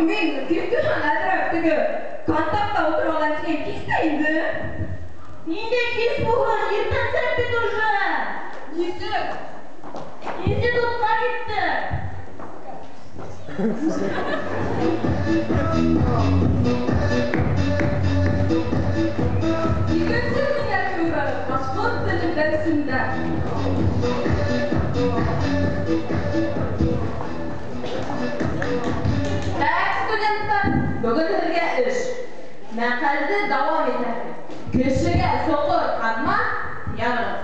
Мин киткән әҙерәк теге контактта ултырған тигән кис тә инде. Ниндәй кис булһын, иртәнсәк бит уже. Нисек? Институтҡа китте. Икенсе миниатюра башҡорт теле дәресендә. Так, студенттар, бөгөн һеҙгә эш. Мәҡәлде дауам итәһегеҙ. Кешегә соҡор ҡаҙма, яҙығыҙ.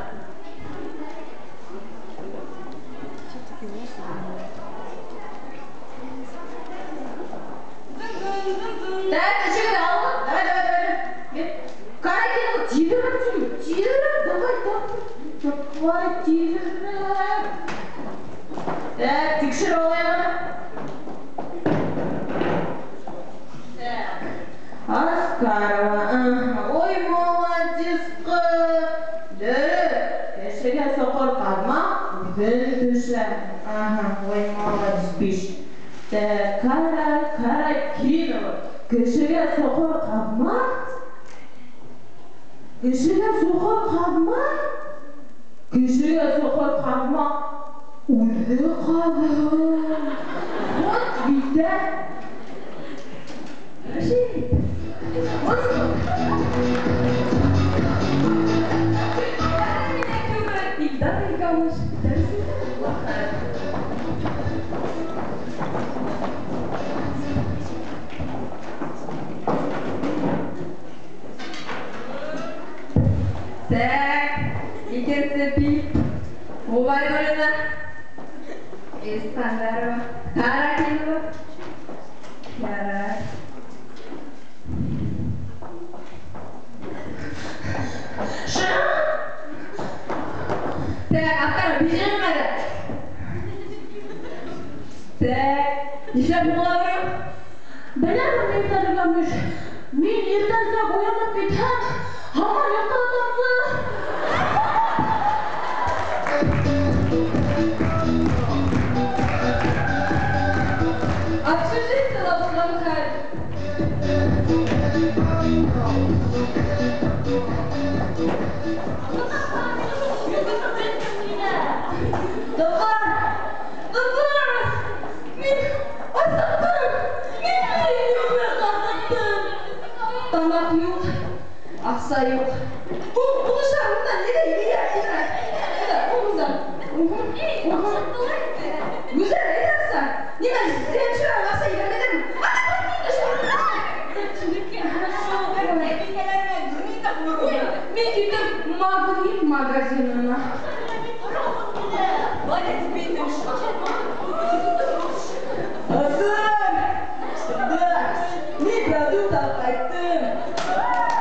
Так, эшегеҙ алығыҙ. Давай, давай, давай. Каракинова, тиҙерәк, тиҙерәк, давай, давай. Давай, тиҙерәк. Так, тикшереп алайыҡ ана. Так. Аскарова, ага. Ой, молодец, ҡыҙ. Дөрөҫ, кешегә соҡор ҡаҙма, үҙең төшә. Ага, ой, молодец, биш. Так, Каракинова, кешегә соҡор ҡаҙма? Кешегә соҡор ҡаҙма? Кешегә соҡор ҡаҙма, үҙе ҡаҙыр. Вот бит, ә. Рәшит. Илдар Илгамыш дәресендә хәл. Так, икенсе пип. Убайдуллина. Искандарова. Каракинова. Ярар. Так, аттар бирелмәне. Так, нишләп була берәү? Беләмен, Илдар Илгамыш. Мин иртәнсәк уянып китһәм, һаман йоҡлап ятамсы. Общежитиела булған хәл. Дуҫтар, дуҫтар, мин асыҡтым, мин асыҡтым. Тамаҡ юҡ, аҡса юҡ. Булыша, унан, әйҙә, әйҙә, әйҙә, әйҙә, ҡулыңдан. Гүзәл, әйҙә аҡса. Нимә, зәншү аҡса ебәрмәйҙәрме? Мин киттем Магнит магазинына. Хәсән! Мин продукт алып ҡайттым.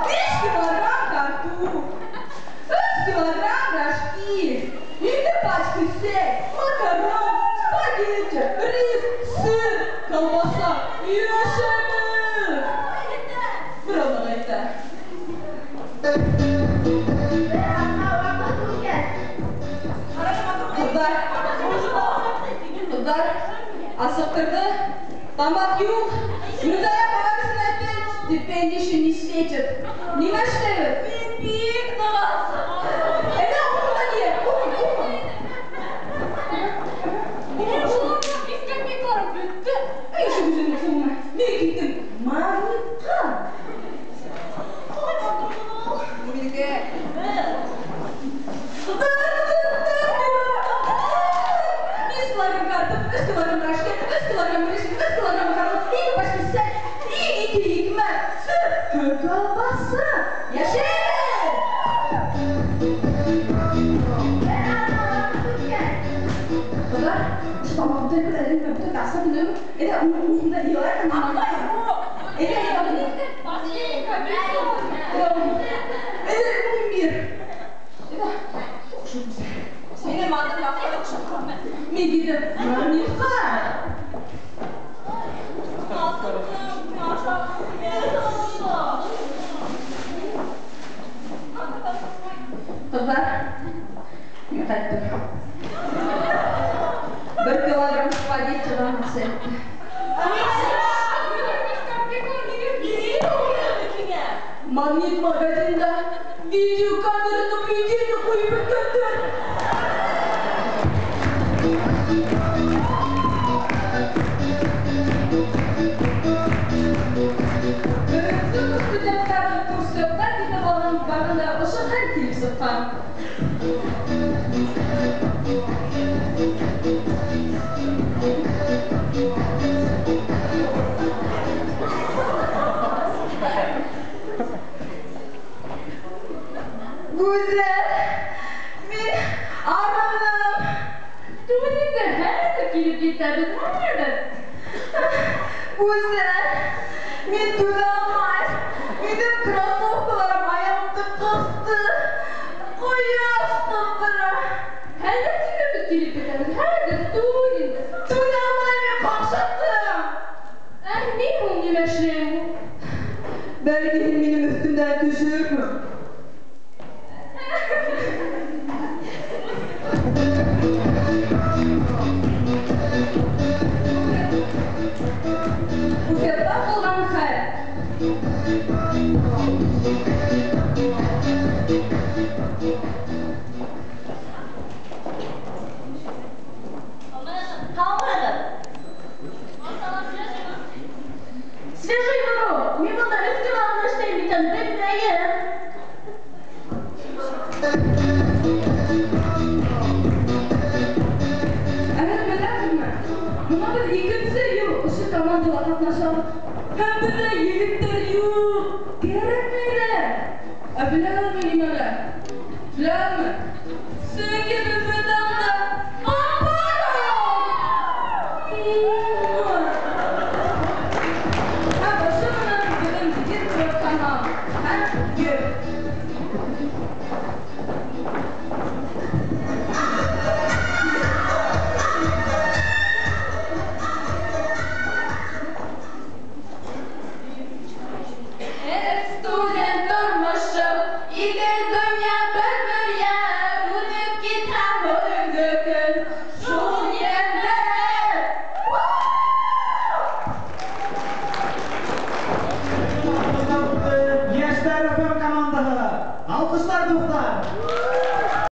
5 килограмм картуф, 3 килограмм рожки, 2 пачки сөт, макарон, спагетти, рис, сыр, колбаса. Йәшәбеҙ! Бер аҙнаға етә. Ҡыҙҙар, ҡыҙҙар, асыҡтырҙы, тамаҡ юҡ. Гүзәлә бабасын әйтте, стипендия еще не светит. Нимә эшләйбеҙ? Мин бик ныҡ асыҡтым. Әйҙә, уҡы, Дания, уҡы, уҡы. Бискәтникларым бөттө. Әй, ошо Гүзәлдең ҡулына. Мин киттем Магнитҡа. Минеке. 5 килограмм картоп, 3 килограмм рожки, 3 килограмм рис, 3 килограмм макарон, 2 пачка сөт, 2 икмәк, сыр һәм колбаса. Йәшәйбеҙ! Ҡыҙҙар, тамаҡ бөтә, бөтә, аҡса бөтә. Әйҙә, уҡында илайым. Әйҙә, әйҙә. Әйҙә, бир. Әйҙә, Минең атым яҡшы. Мин киттем Магнитҡа. Магнит магазинда видеокамера наблюдения ҡуйып бөткәндәр. Беренсе студенттарҙың турсыҡта китеп алған барғанда ошо хәл килеп сыҡҡан. Гүзәл, мин арыным. Түгел инде, хәҙер килеп етәбеҙ, хәҙер. Гүзәл, мин түҙә алмайым. Минең кроссовкаларым аяғымды ҡыҫты. Ҡояш ҡыҙҙыра. Хәҙер тиҙ килеп етәбеҙ, хәҙер түгел инде. Түҙә алмайым, мин ҡаҡшаттым. Ә мин һуң нимә эшләйем? Бәлки һин минең өҫтөмдән төшөрһөң. Буфетта булған хәл. Свежий беру. Мин бында өс килограмм эшләйем икән, белмәйем. Ә һеҙ беләһегеҙме? Бына беҙ икенсе йыл ошо командала ҡатнашабыҙ. Һәм беҙҙә егеттәр юҡ. Кәрәкмәйҙәр. Ә беләһегеҙме нимәгә? Беләһегеҙме? Сөнки беҙ бында Һәм ошо менән беҙҙең егет канал һәм ер. Студент тормошо, ике донъя бер-бергә үтеп китә бөгөнгө көн. Шул йәмле. Йәштәр FM командаһы. Алҡышлар, дуҫтар.